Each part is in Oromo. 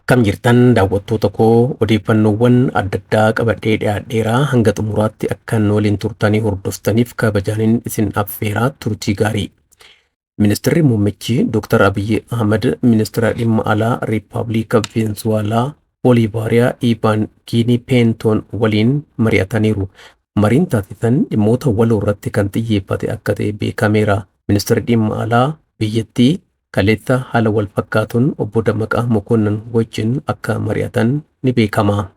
Akkam jirtan daawwattoota koo, odeeffannoowwan adda addaa qabadhee dhiyaadheeraa. Hanga xumuraatti akkan waliin turtanii hordoftaniif kabajaaniin isin affeeraa, turtii gaarii. Ministeerri muummichi Dr. Abiyyi Ahmad ministeera dhimma alaa Riippaabilika Veenzuwaalaa Booliivaariyaa Iivaan Giinii Peentoon waliin mari'ataniiru. Mariin taasisan dhimmoota waloo irratti kan xiyyeeffate akka ta'e beekameera. Ministeerri dhimma alaa biyyattii kaleessa haala wal fakkaatuun obbo Dammaqaa Mokonnon wajjin akka mari'atan ni beekama.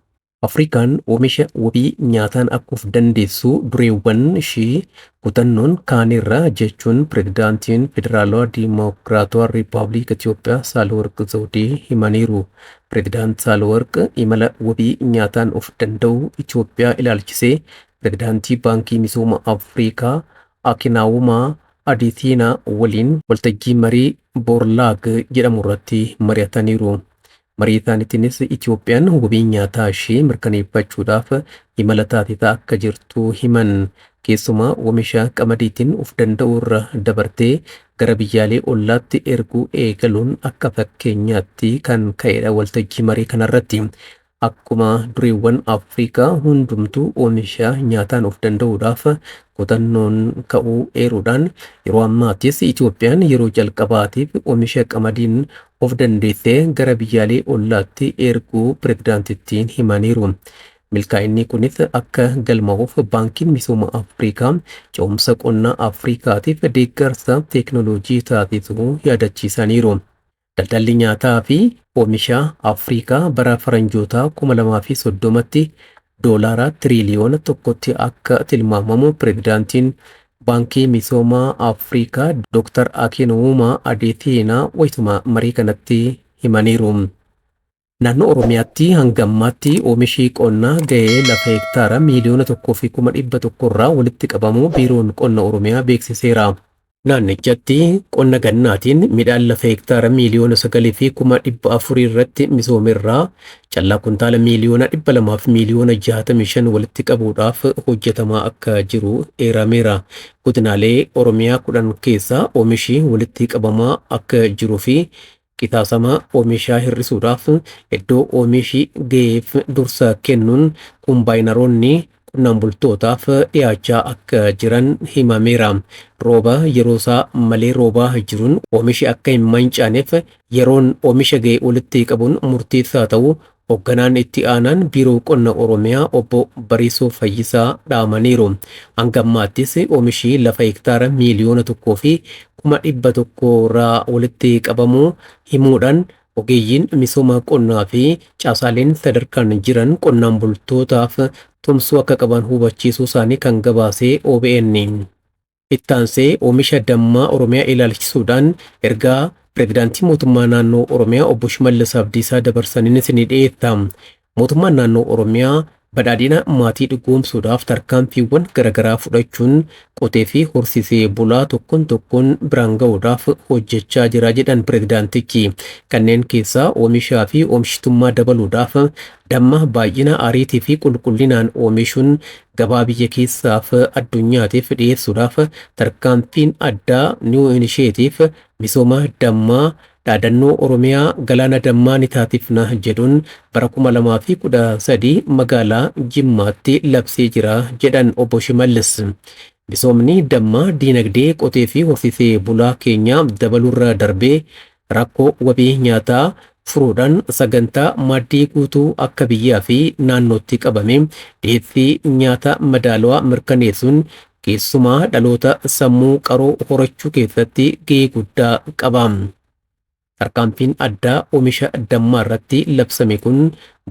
Afrikaan oomisha wabii nyaataan akka of dandeessu dureewwan ishii kutannoon kaanirra jechuun pirezidaantiin Federaalawaa Diimokiraatawaa Riippaabilika Itoophiyaa Saahilawarq Zawudee himaniiru. Pirezidaant Saahilawarq imala wabii nyaataan of danda'u Itoophiyaa ilaalchisee pirezidaantii Baankii Misooma Afrikaa Akinaawumaa Aditiinaa waliin waltajjii marii Boorlaag jedhamu irratti mari'ataniiru. Marii isaaniitiinis Itoophiyaan wabii nyaataa ishee mirkaneeffachuudhaaf imala taasisaa akka jirtu himan. Keessumaa oomisha qamadiitiin of danda'uu irra dabartee gara biyyaalee ollaatti erguu eegaluun akka fakkeenyaatti kan ka'edha waltajjii marii kanarratti. Akkuma dureewwan Afrikaa hundumtuu oomisha nyaataan of danda'uudhaaf kutannoon ka'uu eeruudhaan, yeroo ammaattis Itoophiyaan yeroo jalqabaatiif oomisha qamadiin of dandeessee gara biyyaalee ollaatti erguu pirezidaantittiin himaniiru. Milkaa'inni kunis akka galmaa'uuf Baankiin Misooma Afrikaa ce'umsa qonnaa Afrikaatiif deeggarsa teekinooloojii taasisuu yaadachiisaniiru. Daldalli nyaataa fi oomisha Afrikaa bara faranjootaa 2030tti doolaara tiriiliyoona 1tti akka tilmaamamu pirezidaantiin Baankii Misoomaa Afrikaa Dr. Akinwumaa Adeetiinaa wayituma marii kanatti himaniiru. Naannoo Oromiyaatti hanga ammaatti oomishi qonnaa ga'ee lafa hektaara 1,100,000 irraa walitti qabamuu Biiroon Qonna Oromiyaa beeksiseera. Naannichatti qonna gannaatiin midhaan lafa hektaara 9,400,000 irratti misoomerraa callaa kuntaala 265,000,000 walitti qabuudhaaf hojjetamaa akka jiru eerameera. Godinaalee Oromiyaa 10 keessaa oomishi walitti qabamaa akka jiruu fi qisaasama oomishaa hir'isuudhaaf iddoo oomishi ga'eef dursa kennuun kombaayinaroonni qonnaan bultootaaf dhiyaachaa akka jiran himameera. Rooba yeroosaa malee roobaa jiruun oomishi akka hin mancaaneef yeroon oomisha ga'e walitti qabuun murteessaa ta'uu hoogganaan itti aanaan Biiroo Qonna Oromiyaa obbo Bariisoo Fayyisaa dhaamaniiru. Hanga ammaattis oomishi lafa hektaara 1,100,000 irraa walitti qabamuu himuudhaan, ogeeyyiin misooma qonnaa fi caasaaleen sadarkaan jiran qonnaan bultootaaf tumsuu akka qaban hubachiisuu isaanii kan gabaasee OBN. Ittaansee oomisha dammaa Oromiyaa ilaalchisuudhaan ergaa pirezidaantii mootummaa naannoo Oromiyaa obbo Shimallis Abdiisaa dabarsaniinis ni dhiyeessa. Mootummaan naannoo Oromiyaa badhaadhina maatii dhugoomsuudhaaf tarkaanfiiwwan garaagaraa fudhachuun qotee fi horsiisee bulaa tokkoon tokkoon biraan ga'uudhaaf hojjechaa jira jedhan pirezidaantichi. Kanneen keessaa oomishaa fi oomishtummaa dabaluudhaaf damma baay'ina, ariitii fi qulqullinaan oomishuun gabaa biyya keessaaf addunyaatiif dhiyeessuudhaaf tarkaanfiin addaa New Initiative misooma dammaa dhaadannoo "Oromiyaa galaana dammaa ni taasifna" jedhuun bara 2013 magaalaa Jimmaatti labsee jira jedhan obbo Shimallis. Misoomni dammaa diinagdee qotee fi horsiisee bulaa keenyaa dabaluurra darbee rakkoo wabii nyaataa furuudhaan sagantaa maaddii guutuu akka biyyaa fi naannootti qabame dhiyeessii nyaata madaalawaa mirkaneessuun keessumaa dhaloota sammuu qaroo horachuu keessatti gahee guddaa qaba. Tarkaanfiin addaa oomisha dammaa irratti labsame kun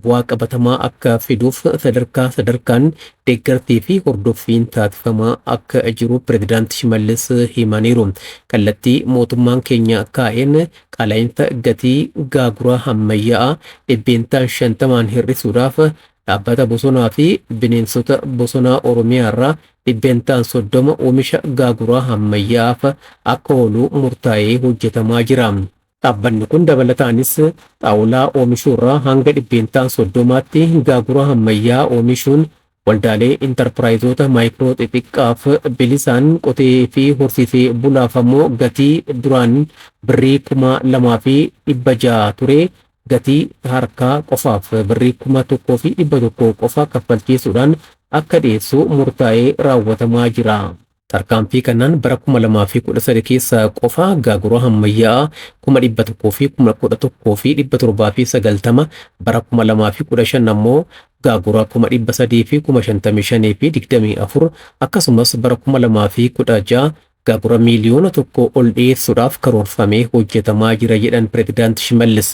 bu'aa qabatamaa akka fiduuf sadarkaa sadarkaan deeggartii fi hordoffiin taasifamaa akka jiru pirezidaanti Shimallis himaniiru. Kallattii mootummaan keenya kaa'een qaala'insa gatii gaaguraa ammayyaa'aa 50% hir'isuudhaaf Dhaabbata Bosonaa fi Bineensota Bosonaa Oromiyaa irraa 30% oomisha gaaguraa ammayyaa'aaf akka oolu murtaa'ee hojjetamaa jira. Dhaabbanni kun dabalataanis xaawulaa oomishuurraa hanga 30%tti gaagura ammayyaa oomishuun waldaalee intarpiraayizoota maayikiroo xixiqqaaf bilisaan, qotee fi horsiisee bulaaf ammoo gatii duraan birrii 2,600 ture gatii harkaa qofaaf birrii 1,100 qofa kaffalchiisuudhaan akka dhiyeessu murtaa'ee raawwatamaa jira. Tarkaanfii kanaan bara 2013 keessa qofa gaagura ammayyaa'aa 111,790, bara 2015 ammoo gaagura 355,024, akkasumas bara 2016 gaagura 1 miiliyoona ol dhiyeessuudhaaf karoorfamee hojjetamaa jira jedhan Pireezidaanti Shimallis.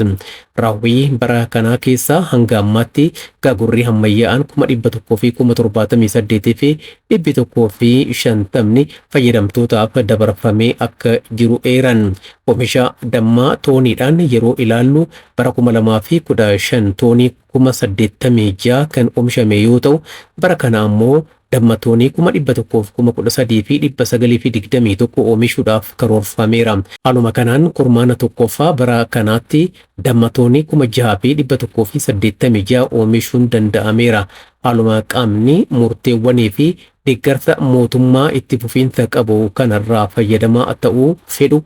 Raawwii bara kanaa keessa hanga ammaatti gaagurri ammayyaa'aan 178,150 fayyadamtootaaf dabarfamee akka jiru eeran. Oomisha dammaa tooniidhaan yeroo ilaallu bara 2015 toonii 86,000 kan oomishame yoo ta'u, bara kana ammoo damma toonii 113,921 oomishuudhaaf karoorfameera. Haaluma kanaan kurmaana tokkoffaa bara kanaatti damma toonii 6,186 oomishuun danda'ameera. Haaluma qaamni murteewwanii fi deeggarsa mootummaa itti fufiinsa qabu kanarraa fayyadamaa ta'uu fedhu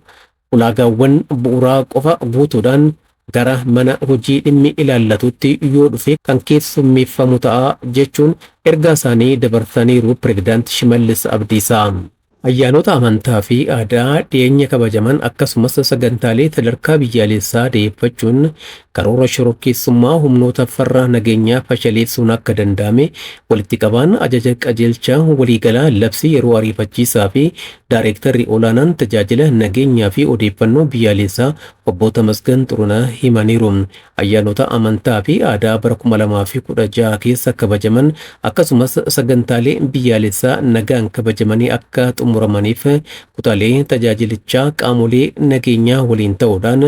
ulaagaawwan bu'uuraa qofa guutuudhaan gara mana hojii dhimmi ilaallatutti yoo dhufe kan keessummeeffamu ta'a jechuun ergaa isaanii dabarsaniiru Pireezidaanti Shimallis Abdiisaa. Ayyaanota amantaa fi aadaa dhiyeenya kabajaman akkasumas sagantaalee sadarkaa biyyaalessaa dhiyeeffachuun karoora shororkeessummaa humnoota farra nageenyaa fashaleessuun akka danda'ame walitti qabaan ajaja qajeelcha waliigalaa labsii yeroo ariifachiisaa fi daayireektarri olaanaan tajaajila nageenyaa fi odeeffannoo biyyaalessaa obbo Tamasgan Xurunaa himaniiru. Ayyaanota amantaa fi aadaa bara 2016 keessa kabajaman akkasumas sagantaalee biyyaalessaa nagaan kabajamanii akka xumuramaniif kutaalee tajaajilichaa qaamolee nageenyaa waliin ta'uudhaan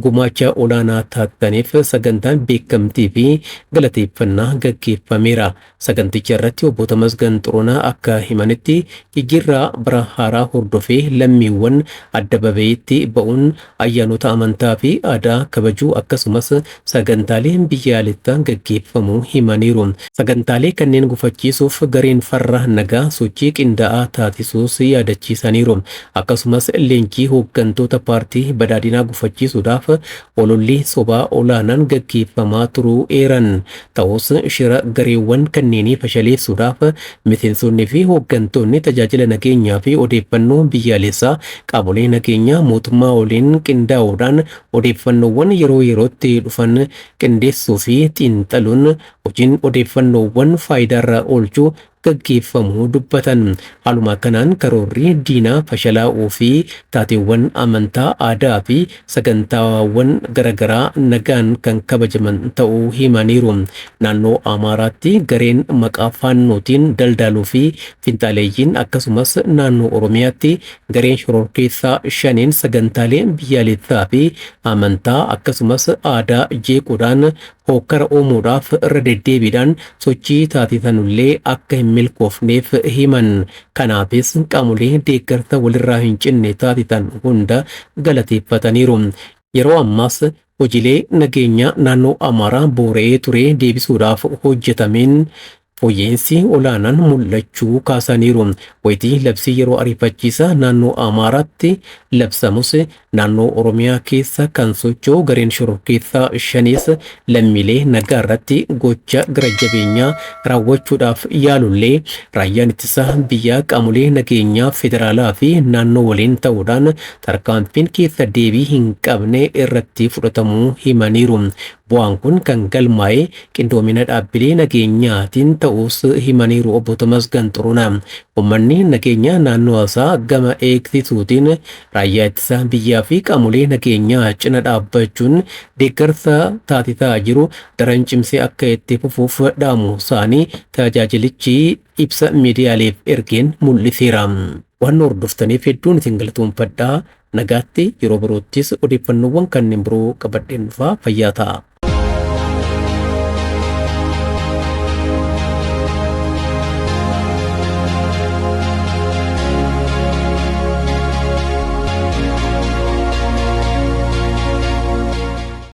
gumaacha olaanaa taataniif sagantaan beekamtii fi galateeffannaa gaggeeffameera. Saganticha irratti obbo Tamasgan Xurunaa akka himanitti, jijjiirraa bara haaraa hordofee lammiiwwan adda babayeetti ba'uun ayyaanota amantaa fi aadaa kabajuu akkasumas sagantaaleen biyyaalessaa gaggeeffamuu himaniiru. Sagantaalee kanneen gufachiisuuf gareen farra nagaa sochii qindaa'aa taasisuus yaadachiisaniiru. Akkasumas leenjii hooggantoota paartii badhaadhinaa gufachiisuudhaaf ololli sobaa olaanaan gaggeeffamaa turuu eeran. Ta'us shira gareewwan kanneenii fashaleessuudhaaf miseensonni fi hooggantoonni tajaajila nageenyaa fi odeeffannoo biyyaalessaa qaamolee nageenyaa mootummaa waliin qindaa'uudhaan odeeffannoowwan yeroo yerootti dhufan qindeessuu fi xiinxaluun hojiin odeeffannoowwan faayidaarra oolchuu gaggeeffamuu dubbatan. Haaluma kanaan karoorri diinaa fashalaa'uu fi taateewwan amantaa, aadaa fi sagantaawwan garaagaraa nagaan kan kabajaman ta'uu himaniiru. Naannoo Amaaraatti gareen maqaa faannootiin daldaluu fi finxaaleeyyiin akkasumas naannoo Oromiyaatti gareen shororkeessaa shaniin sagantaalee biyyaalessaa fi amantaa akkasumas aadaa jeequudhaan hokkara uumuudhaaf irra deddeebiidhaan sochii taasisanullee akka hin milkoofneef himan. Kanaafis qaamolee deeggarsa walirraa hin cinne taasisan hunda galateeffataniiru. Yeroo ammaas hojiilee nageenyaa naannoo Amaaraa boora'ee ture deebisuudhaaf hojjetameen fooyya'insi olaanaan mul'achuu kaasaniiru. Wayitii labsii yeroo ariifachiisaa naannoo Amaaraatti labsamus naannoo Oromiyaa keessa kan socho'u gareen shororkeessaa shanis lammiilee nagaa irratti gocha gara jabeenyaa raawwachuudhaaf yaalullee raayyaan ittisa biyyaa qaamolee nageenyaa federaalaa fi naannoo waliin ta'uudhaan tarkaanfiin keessa deebii hin qabne irratti fudhatamuu himaniiru. Bu'aan kun kan galmaa'e qindoomina dhaabbilee nageenyaatiin ta'uus himaniiru obbo Tamasgan Xurunaa. Uummanni nageenya naannoo isaa gama eegsisuutiin raayyaa ittisa biyyaa fi qaamolee nageenyaa cina dhaabbachuun deeggarsa taasisaa jiru daran cimsee akka itti fufuuf dhaamu isaanii tajaajilichi ibsa miidiyaaleef ergeen mul'iseera. Waan hordoftaniif hedduun isin galatoomfadhaa. Nagaatti, yeroo biroottis odeeffannoowwan kanneen biroo qabadheen dhufaa, fayyaa ta'a.